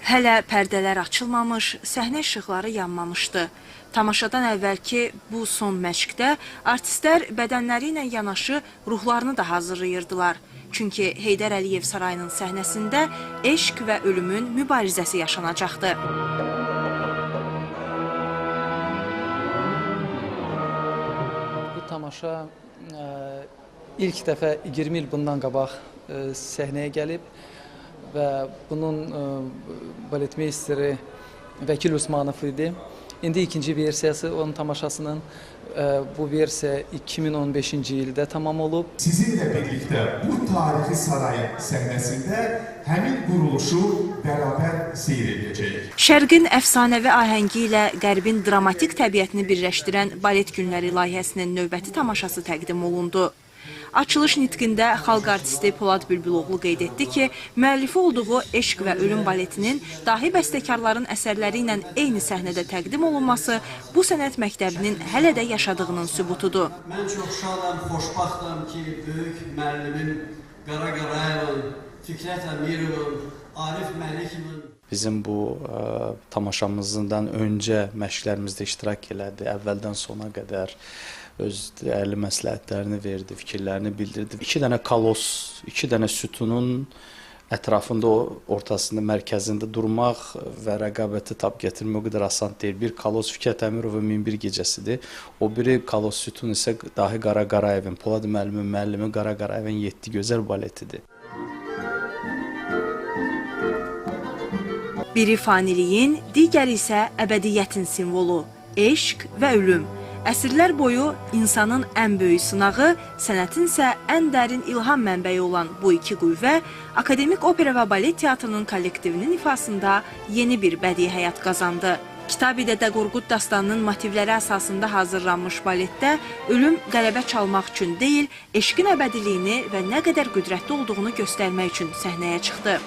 Hələ pərdələr açılmamış, səhnə işıqları yanmamışdı. Tamaşadan əvvəlki bu son məşqdə artistlər bədənləri ilə yanaşı ruhlarını da hazırlayırdılar. Çünki Heydər Əliyev sarayının səhnəsində eşq və ölümün mübarizəsi yaşanacaqdı. Bu tamaşa ilk dəfə 20 il bundan qabaq səhnəyə gəlib və bunun baletmeysteri Vəkil Usmanov idi. İndi ikinci versiyası onun tamaşasının, bu versiya 2015-ci ildə tamam olub. Sizinlə birlikdə bu tarixi sarayın səhnəsində həmin quruluşu bərabər seyr edəcəyik. Şərqin əfsanəvi ahəngi ilə Qərbin dramatik təbiətini birləşdirən Balet Günləri layihəsinin növbəti tamaşası təqdim olundu. Açılış nitqində xalq artisti Polad Bülbüloğlu qeyd etdi ki, müəllifi olduğu Eşq və Ölüm baletinin dahi bəstəkarların əsərləri ilə eyni səhnədə təqdim olunması bu sənət məktəbinin hələ də yaşadığının sübutudur. Mən çox şadam, xoşbəxtəm ki, böyük müəllimim Qara Qarayevin, Fikrət Əmirovun, Arif Məlikovun bizim bu tamaşamızdan öncə məşqlərimizdə iştirak elədi, əvvəldən sona qədər öz dəyərli məsləhətlərini verdi, fikirlərini bildirdi. 2 dənə kalos, 2 dənə sütunun ətrafında, ortasında, mərkəzində durmaq və rəqabəti tab gətirmək o qədər asan deyil. Bir kalos Fikrət Əmirovun 1001 gecəsidir. O biri kalos sütun isə dahi Qara Qarayevin, Polad müəllimin müəllimi Qara Qarayevin 7 gözəl baletidir. Biri faniliyin, digəri isə əbədiyyətin simvolu, eşq və ölüm. Əsrlər boyu insanın ən böyük sınağı, sənətin isə ən dərin ilham mənbəyi olan bu iki qüvvə Akademik Opera və Balet Teatrının kollektivinin ifasında yeni bir bədii həyat qazandı. Kitabi Dədə Qorqud dastanının motivləri əsasında hazırlanmış baletdə ölüm qələbə çalmaq üçün deyil, eşqin əbədiliyini və nə qədər qüdrətli olduğunu göstərmək üçün səhnəyə çıxdı.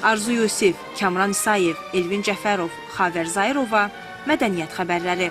Arzu Yusif, Kamran İsayev, Elvin Cəfərov, Xavər Zayırova, Mədəniyyət xəbərləri.